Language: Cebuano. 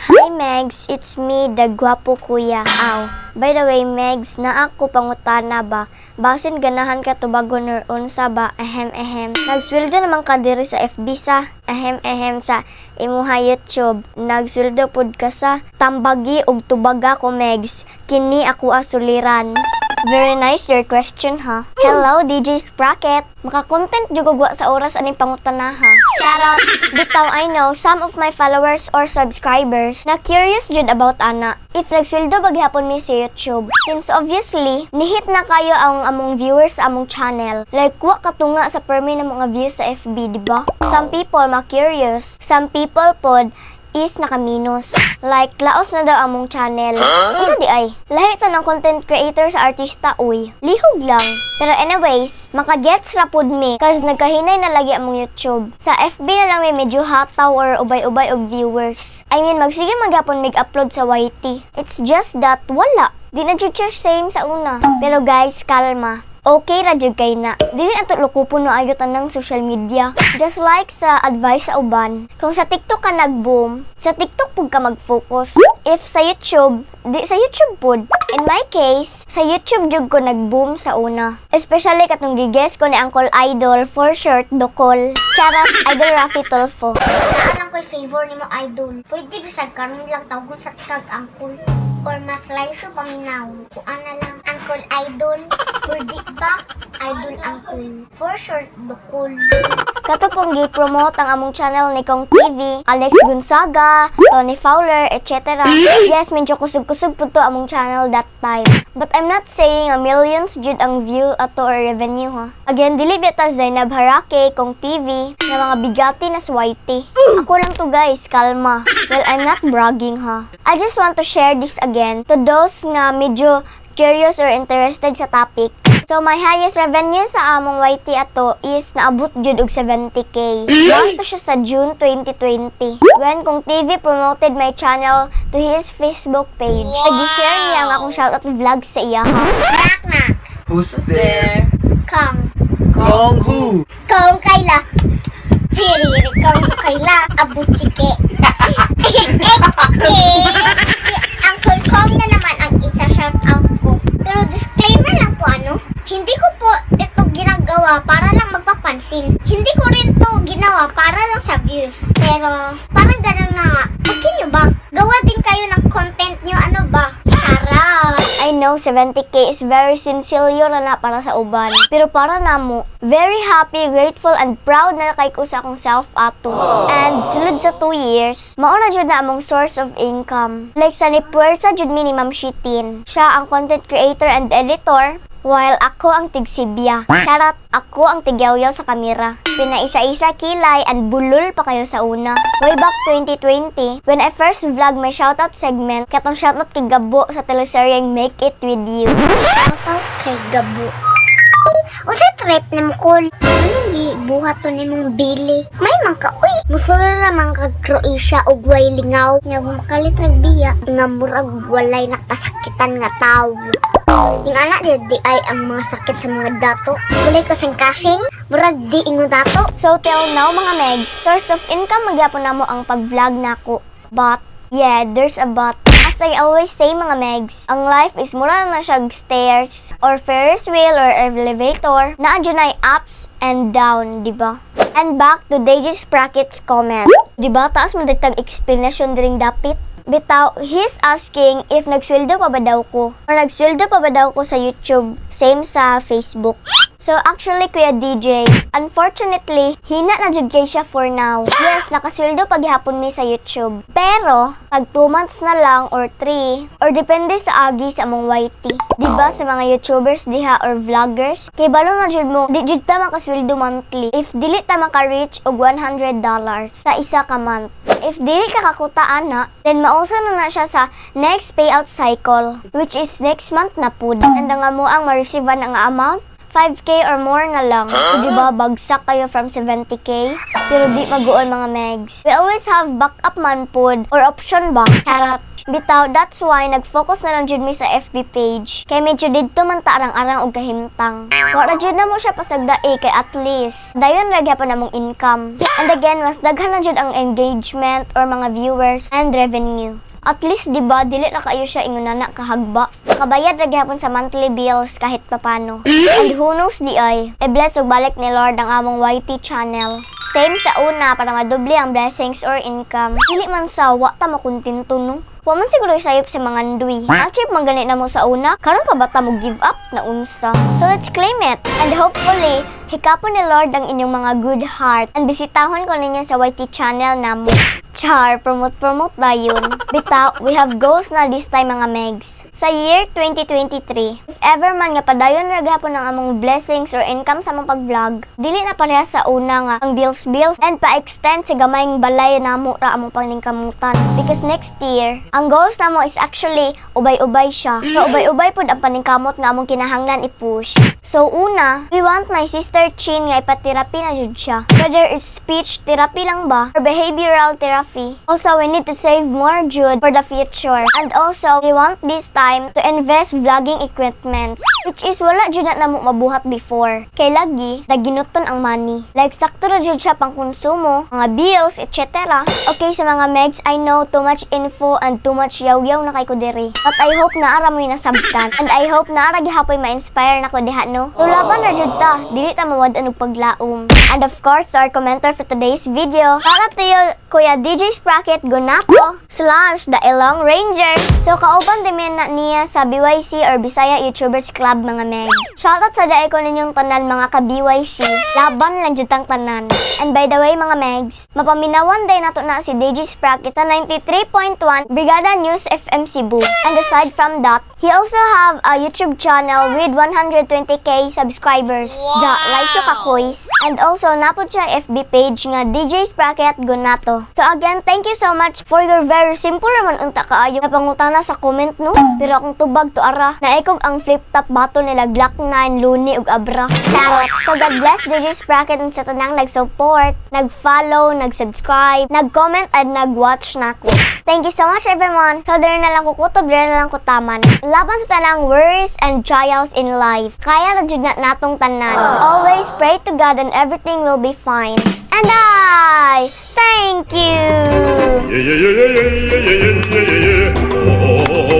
Hi Megs, it's me, the guwapo kuya. Aw. By the way, Megs, naa ko pangutana ba? Basin ganahan ka tubagon or unsa ba? Ahem ahem. Nagsweldo naman ka diri sa FB sa. Ahem ahem, sa imuha YouTube. Nagsweldo pud ka sa tambagi og tubaga ko, Megs. Kini ako asuliran. Very nice your question, ha? Hello, DJ Sprocket. Maka-content jud og wa sa oras aning pangutana, ha. Charot. Bitaw, I know some of my followers or subscribers na curious jud about ana. If nagsweldo ba gihapon mi sa YouTube. Since obviously, nihit na kayo ang among viewers sa among channel. Like, wa katunga sa permi na mga views sa FB, di ba? Some people ma-curious. Some people pod is nakaminus. Like, laos na daw among channel. Unsa di ay? Lahi ta ng content creator sa artista, uy. Lihog lang. Pero anyways, makagets ra pud mi cause nagkahinay na lagi among YouTube. Sa FB na lang may medyo hataw or ubay-ubay og viewers. I mean, magsige magyapon mig upload sa YT. It's just that wala. Di na jud siya same sa una. Pero guys, kalma. Okay ra jud kay na. Dili na to lukupon no ayo tanang social media. Just like sa advice sa uban, kung sa TikTok ka nag-boom, sa TikTok pud ka mag-focus. If sa YouTube, di sa YouTube pud. In my case, sa YouTube jud ko nag-boom sa una. Especially katong gi-guest ko ni Uncle Idol, for short, Dokol. Charot, Idol Raffy Tulfo. Naa lang ko'y favor nimo, idol. Pwede bisag karon lang tawgon sa kag uncle. Or mas layo paminaw. Kuan na lang, Uncle Idol. Or di ba? Idol Uncle. For short, Dukol. Kato pong gi-promote ang among channel ni Kong TV, Alex Gonzaga, Tony Fowler, etc. Yes, medyo kusog-kusog po to among channel that time. But I'm not saying a millions jud ang view ato or revenue, ha. Again, dili bita Zainab Harake, Kong TV, na mga bigati na sa YT. Ako lang to, guys, kalma. Well, I'm not bragging, ha. I just want to share this again to those nga medyo curious or interested sa topic. So, my highest revenue sa among YT ato is naabot jud og 70K. Mao to siya sa June 2020 when Kong TV promoted my channel to his Facebook page. Nag-share niya ang akong shoutout vlog sa iya, ha. Knock knock. Who's there? Kong. Kong who? Kong Kayla. Chiriri Kong Kayla. Abuchike. Si Uncle Kong na naman ang isa shout out ko. Pero disclaimer lang po, ano, hindi ko po ito ginagawa para lang magpapansin. Hindi ko rin to ginawa para lang sa views. Pero parang ganun na nga. Okay nyo ba? Gawa din kayo ng content nyo, ano ba? Charot! I know 70K is very sincere na na para sa uban. Pero para namo, very happy, grateful, and proud na kay ko sa akong self ato. And sulod sa 2 years, mao na jud na among source of income. Like sa nipuwersa jud mi ni Ma'am Shitin. Siya ang content creator and editor, while ako ang tigsibya. Charot, ako ang tigyaw sa kamera. Pinaisa-isa kilay and bulol pa kayo sa una. Way back 2020, when I first vlog my shoutout segment, katong shoutout kay Gabo sa teleseryeng Make It With You. Shoutout kay Gabo. Unsa trip nimo kol? Anong gibuhat to nimong bili? May man ka uy. Musulod ra man kag Croatia og way lingaw. Nya makalit rag biya nga murag walay nakasakitan nga tawo. Yung anak di, di ay ang mga sakit sa mga dato. Walay kasing-kasing, murag di ingon dato. So till now, mga meg, source of income magyapon namo ang pag-vlog nako. But, yeah, there's a but. As I always say, mga megs, ang life is mura na siya stairs or Ferris wheel or elevator na ay ups and down, di ba? And back to DJ Sprocket's comment. Di ba taas mo dagtag explanation diring dapit? Bitaw, he's asking if nagsweldo pa ba daw ko or nagsweldo pa ba daw ko sa YouTube, same sa Facebook. So actually, Kuya DJ, unfortunately, hina na jud kay siya for now. Yes, nakasweldo pa gihapon mi sa YouTube. Pero, pag 2 months na lang or 3, or depende sa agi sa among YT. Di ba sa mga YouTubers diha or vloggers, kay balo na jud mo, di jud ta makasweldo monthly if dili ta maka-reach og $100 sa isa ka month. If dili ka kakuta ana, then mausa na na siya sa next payout cycle, which is next month na pud. And ang amo ang ma-receive ang amount, 5K or more na lang. So, di ba, bagsak kayo from 70K? Pero di maguol, mga megs. We always have backup man pod or option ba? Charot. Bitaw, that's why nag-focus na lang jud mi sa FB page. Kay medyo didto man ta arang-arang og kahimtang. Wala jud na mo siya pasagdai kay at least dayon ra gyapon among income. And again, mas daghan na jud ang engagement or mga viewers and revenue. At least, di ba, dili na kayo siya ingunana kahagba. Makabayad ra gihapon sa monthly bills kahit papano. And who knows diay, i-bless og balik ni Lord ang among YT channel. Same sa una para madoble ang blessings or income. Dili man sa wa ta makontento, no? Wa man siguro sayop sa mga ndui. Achieve man gani na mo sa una, karon pa ba ta mo give up na unsa? So let's claim it. And hopefully, hikapon ni Lord ang inyong mga good heart and bisitahon ko ninyo sa YT channel namo. Char, promote promote dayon. Bitaw, we have goals na this time, mga megs. Sa year 2023, if ever man nga padayon ra gihapon ang among blessings or income sa among pag-vlog, dili na pareha sa una nga ang bills bills and pa-extend sa gamayng balay namo ra among paningkamutan. Because next year, ang goals namo is actually ubay-ubay siya. So ubay-ubay pud ang paningkamot nga among kinahanglan i-push. So una, we want my sister Chin nga ipatherapy na jud siya. Whether it's speech therapy lang ba or behavioral therapy. Also, we need to save more jud for the future. And also, we want this time to invest vlogging equipments, which is wala jud na namo mabuhat before. Kay lagi, daginuton ang money. Like, sakto ra jud siya pang konsumo, mga bills, etc. Okay, sa mga megs, I know too much info and too much yaw-yaw na kay ko diri. But I hope naa ra mo'y nasabtan. And I hope naa ra gihapoy ma-inspire nako diha, no? So, laban ra jud ta. Dili ta mawad-an og paglaom. And of course, to our commenter for today's video, para to you, Kuya DJ Sprocket Gunato / The Ilong Ranger. So, kauban din na niya sa BYC or Bisaya YouTubers Club, mga meg. Shoutout sa diay ko ninyong tanan, mga ka-BYC. Laban lang jud tang tanan. And by the way, mga megs, mapaminawan diay nato na si DJ Sprocket sa 93.1 Brigada News FM Cebu. And aside from that, he also have a YouTube channel with 120K subscribers. Wow! Ja, like siya ka-quiz. And also, naa pod siya FB page nga DJ Sprocket Gunato. So again, thank you so much for your very simple naman unta kaayo na pangutana sa comment, no? Pero akong tubag to ara, naikog ang flip top bottle nila Glock 9, Luni ug Abra. Charot. So God bless DJ Sprocket and sa tanang nag-support, nag-follow, nag-subscribe, nag-comment and nag-watch nako. Thank you so much, everyone. So diri na lang ko kutob, diri na lang ko taman. Laban sa tanang worries and trials in life. Kaya ra jud na natong tanan. Always pray to God and everything will be fine. And I thank you. Yeah. Oh.